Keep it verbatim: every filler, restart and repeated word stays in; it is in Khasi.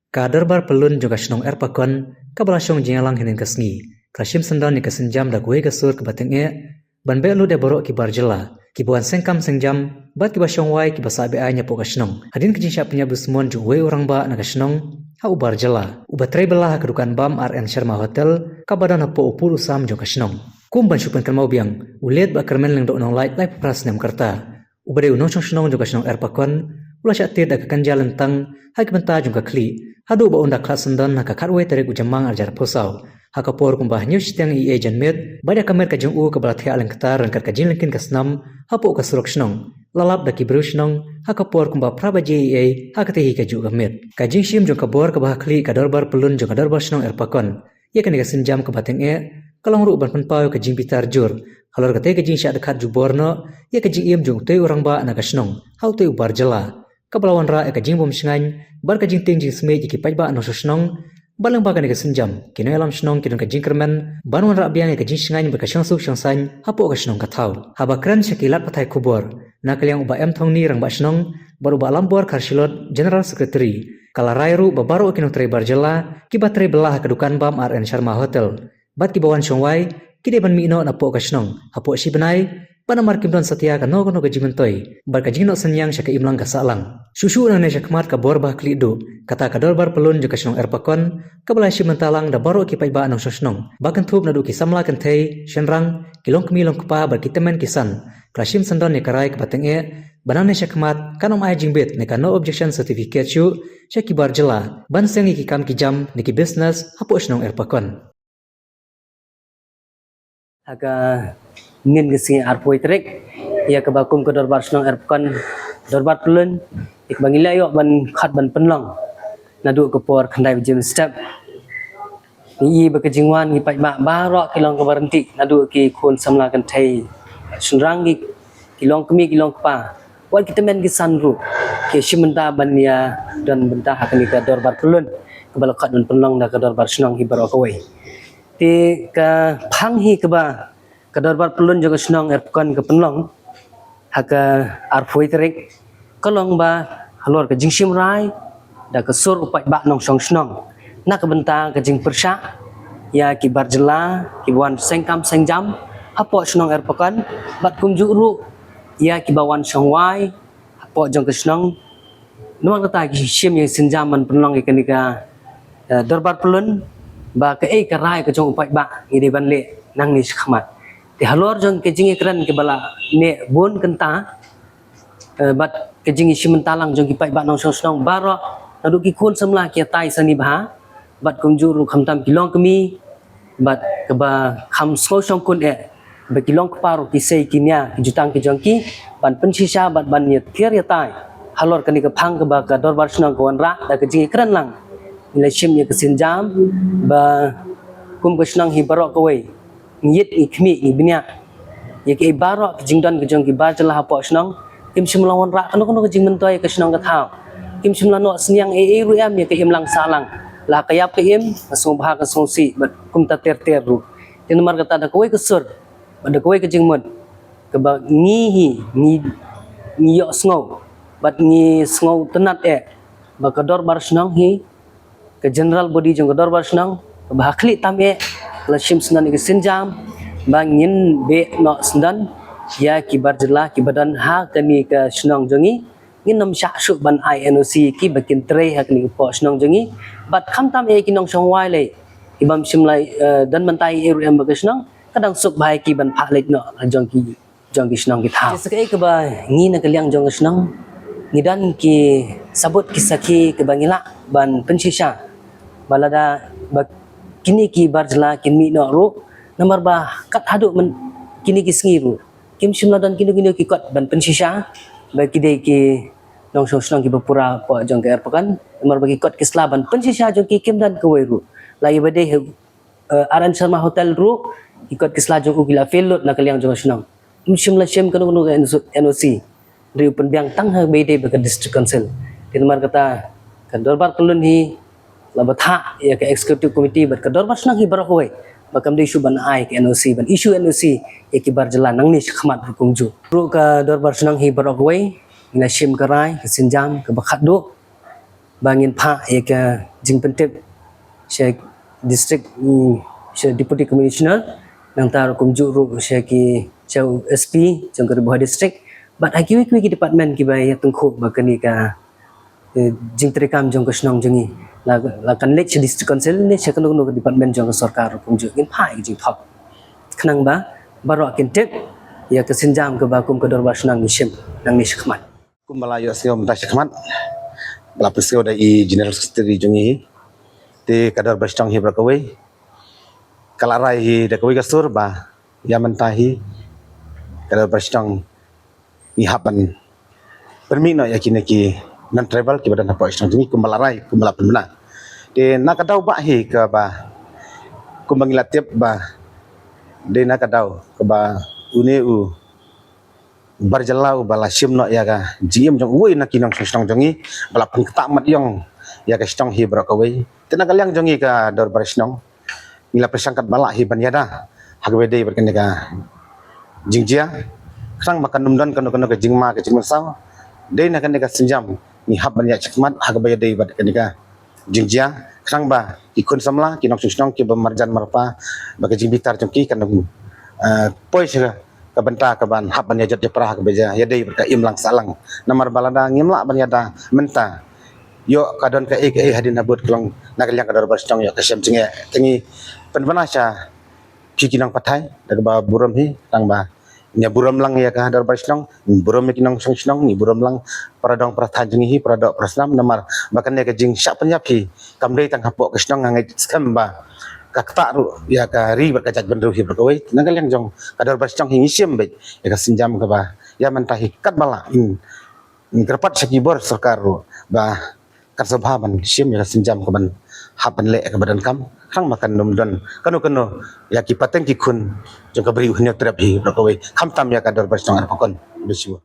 Ka Dorbar Pyllun jong ka shnong Erpakon, kaba la shong jingïalang hynnin ka sngi, ka la shim syndon ïa ka sienjam da kawei ka sur kaba tyngeh, ban beh lut ïa baroh ki bar jylla, kiba wan seng kam seng jam, bad kiba shong wai kiba sah be-aiñ hapoh ka shnong. Hadien ka jingshah pynïap dusmon jong uwei u rangbah na ka shnong ha u bar jylla, uba trei bylla ha ka dukan bam R N Sharma Hotel, kaba don hapoh u pud u sam jong ka shnong. Kum ban shu pynkynmaw biang, u late Bah Kyrmen Lyngdoh Nonglait, laiphew phra snem ka rta, uba dei u nongshong shnong jong ka shnong Erpakon, u la shah tied da ka kynja lyntang ha ki bynta jong ka khlieh, haduh ba un da khlad syndon ha ka khatwei tarik u Jymmang arhajar arphew saw, ha ka por kumba hynñiew shiteng eiei janmiet, bad ïa ka met ka jong u kaba la thiah lyngktar ryngkat ka jinglyngkhin ka snam hapoh ka surok shnong, la lap da ki briew shnong ha ka por kumba phra baje eiei ha katei hi kajuh ka miet. Ka jingshim jong ka bor kaba ha khlieh ka Dorbar Pyllun jong ka Dorbar Shnong Erpakon ïa kane ka sienjam kaba tyngeh, ka long ruh ban pynpaw ïa ka jingbitar jur halor katei ka jingshah dkhat jubor noh ïa ka jingim jong utei u rangbah na ka shnong ha utei u bar jylla, kaba la wanrah ïa ka jingbymshngaiñ bad ka jingtieng jingsmit ïa ki paidbah nongshong shnong. Bad lyngba kane ka sienjam, ki nongïalam shnong ki don ka jingkyrmen ban wanrah biang ïa ka jingshngaiñ bad ka shongsuk shongsaiñ hapoh ka shnong ka thaw. Haba kren sha ki lad pathai khubor na ka liang u Bah M Thongni, Rangbah Shnong, bad u Bah Lambor Kharshilot, General Secretary, ka la rai ruh ba baroh ki nongtrei bar jylla kiba trei bylla ha ka dukan bam R N Sharma Hotel, bad kiba wan shong wai, ki dei ban mih noh napoh ka shnong hapoh shi bnai, bad namar kim don satia kano kano ka jingmyntoi bad ka jingnoh synñiang sha ka imlang ka sahlang. Shuh shuh nangne shakhmat ka bor ba ha khlieh duh, kata ka Dorbar Pyllun jong ka shnong Erpakon, kaba la shim bynta lang da baroh ki paidbah nongshong shnong, ba kynthup naduh ki samla kynthei, shynrang, ki longkmie longkpa bad ki tymmen ki san, ka la shim syndon ïa ka rai kaba tyngeh, ba nangne shakhmat kan ym ai jingbit ne ka no objection certificate shuh sha ki bar jylla ban seng ïa ki kam ki jam ne ki business hapoh shnong Erpakon. Ha ka hynnin ka sngi arphew tarik, ïa kaba kum ka Dorbar Shnong Erpakon, Dorbar Pyllun, ïa kaba ngi la ïoh ban khot ban pynlong naduh ka por khyndai baje mynstep. Ngi i ba ka jingwan ki paidbah baroh ki long kaba ryntih, naduh ki khun samla kynthei, shynrang, ki, ki longkmie ki longkpa, wat ki tymmen ki san ruh, ki shim bynta ban ïa don bynta ha kane ka Dorbar Pyllun kaba la khot ban pynlong da ka Dorbar Shnong hi baroh kawei. Te ka phang hi kaba ka Dorbar Pyllun jong ka shnong Erpakon ka pynlong ha ka arphew tarik, ka long ba halor ka jingshim rai da ka sur u paidbah nongshong shnong na ka bynta ka jingpyrshah ïa ki bar jylla kiba wan seng kam seng jam hapoh shnong Erpakon, bad kumjuh ruh ïa kiba wan shong wai hapoh jong ka shnong. Namar kata ngi shim ïa ka sienjam ban pynlong ïa kane ka, eh, Dorbar Pyllun, ba kaei ka rai ka jong u paidbah ngi dei ban leh nangne shakhmat. Te halor jong ka jingïakren kaba la neh bun kynta, eh, bad ka jingïashim bynta lang jong ki paidbah nongshong shnong baroh, naduh ki khun samla ki ïatai sani bha, bad kumjuh ruh khamtam ki longkmie, bad kaba kham sngew shongkun eh, ba ki longkpa ruh ki sei ki nia ki jutang ki jong ki ban pynshisha bad ban ïathiar ïatai halor kane ka phang kaba ka Dorbar Shnong ka wanrah da ka jingïakren lang. Ngi la shim ïa ka sienjam ba kum ka shnong hi baroh kawei, ngi ïit ngi khmih ngi bniah ïa kiei baroh ki jingdon ki jong ki bar jylla hapoh shnong. Kim shym la wanrah kano kano ka jingmyntoi ïa ka shnong ka thaw. Kim shym la noh synñiang ei ei ruh em ïa ka imlang sahlang, la ka ïap ka im, ka sngewbha ka sngewsih bad kumta ter ter ruh. Te namar kata da kawei ka sur bad da kawei ka jingmut kaba ngi hi ngi, ngi ïohsngew bad ngi sngewtynnad eh ba ka Dorbar Shnong hi, ka general body jong ka Dorbar Shnong, kaba ha khlieh tam eh, ka la shim syndon ïa ka sienjam ba ngin beh noh syndon ïa ki bar jylla kiba don ha kane ka shnong jong ngi. Ngin ym shah shuh ban ai N O C ïa ki ba kin trei ha kane ka poh shnong jong ngi. Bad khamtam eh ki nongshong wai lei, ki bym shym la, eh, don bynta ei ei ruh em bad ka shnong, ka dang suk bha ïa ki ban phah leit noh ha jong ki jong ki shnong ki thaw. Te sa kaei kaba ngi na ka liang jong ka shnong ngi don ki sabut ki sakhi kaba ngi lah ban pynshisha ba lada ba kine ki bar jylla kin mih noh ruh, namar ba kat haduh myn-, kine ki sngi ruh kim shym la don kino kino ki kot ban pynshisha ba ki dei ki nongshong shnong kiba pura hapoh jong ka Erpakon, namar ba ki kot ki sla ban pynshisha jong ki kim don kawei ruh. La ïa ba dei, eh, R N Sharma Hotel ruh, ki kot ki sla jong u ki la fail lut na ka liang jong ka shnong. Ym shym la shim kano kano ka N O C, hynrei u pynbiang tang ha ba ïadei bad ka District Council. Te namar kata ka Dorbar Pyllun hi la bthah ïa ka Executive Committee bad ka Dorbar Shnong hi baroh kawei ba kam dei shuh ban ai ka N O C, ban issue N O C ïa ki bar jylla nangne shakhmat ruh kumjuh. Ruh ka Dorbar Shnong hi baroh kawei ngi la shim ka rai ka sienjam kaba khatduh Ba ngin phah ïa ka jingpyntip sha district, mm, sha Deputy Commissioner, nangta kumjuh ruh sha ki, sha S P jong ka Ri Bhoi District bad ha kiwei kiwei ki department kiba ïa tyngkhuh ba kane ka, eh, jingtrei kam jong ka shnong jong ngi la, la kan leit sha District Council ne sha kano kano ka department jong ka sorkar kumjuh, ngin phah ïa ka jingthok khnang ba baroh kin tip ïa ka sienjam kaba kum ka dorbar shnong ngi shim nangne shakhmat. Kumba la ïohsngew mynta shakhmat, ba la pynsngew da i General Secretary jong ngi hi, te ka dorbar shnong hi baroh kawei ka la rai hi da kawei ka sur ba ïa mynta hi ka dorbar shnong ngi hap ban pynmih noh ïa kine ki non-tribal kiba don hapoh shnong jong ngi kumba la rai, kumba la pynbna. Te na ka daw ba hi kaba, kumba ngi la tip ba dei na ka daw kaba une u bar jylla uba la shim noh ïa ka jingim jong uwei na ki nongshong shnong jong ngi, ba la pynkhiah mat ïong ïa ka shnong hi baroh kawei. Te na ka liang jong ngi ka dorbar shnong ngi la pyrshang katba lah hi ban ïada ha kaba dei bad kane ka jingjia, khnang ba kan ym don kano kano ka jingma ka jingmynsaw. Dei na kane ka sienjam ngi hap ban ïaid shakhmat ha kaba ïadei bad kane ka jingjia, khnang ba ki khun samla, ki nongshong shnong kiba marjan marpa, ba ka jingbitar jong ki kan ym, eh, poi sha ka bynta kaban hap ban ïajot ïapra ha kaba ïadei bad ka imlang sahlang. Namar ba lada ngim lah ban ïada mynta, ïoh ka don kaei kaei hadien habud ka long na ka liang ka dorbar shnong ïoh ka shem jingeh. Te ngi pynbna sha phi ki nongpathai da kaba burom hi, tang ba ngi burom lang ïa ka dorbar shnong, ngi burom ïa ki nongshong shnong, ngi burom lang para dong para thaiñ jong ngi hi, para doh para snam, namar ba kane ka jingshah pynïap hi kam dei tang hapoh ka shnong, nga ngeit skhem ba ka ktah ruh ïa ka ri bad ka jaitbynriew hi baroh kawei. Na ka liang jong ka dorbar shnong hi ngi shim beit ïa ka sienjam kaba ïa mynta hi katba lah, ngi, ngi kyrpad sha ki bor sorkar ruh ba kan sngewbha ban shim ïa ka sienjam kaban hap ban leh ïa kaba donkam, khnang ba kan ym don kano kano ïa ki pateng ki khun jong ka Bri U Hynñiewtrep hi baroh kawei, khamtam ïa ka dorbar shnong Arpakon. Khublei shibun.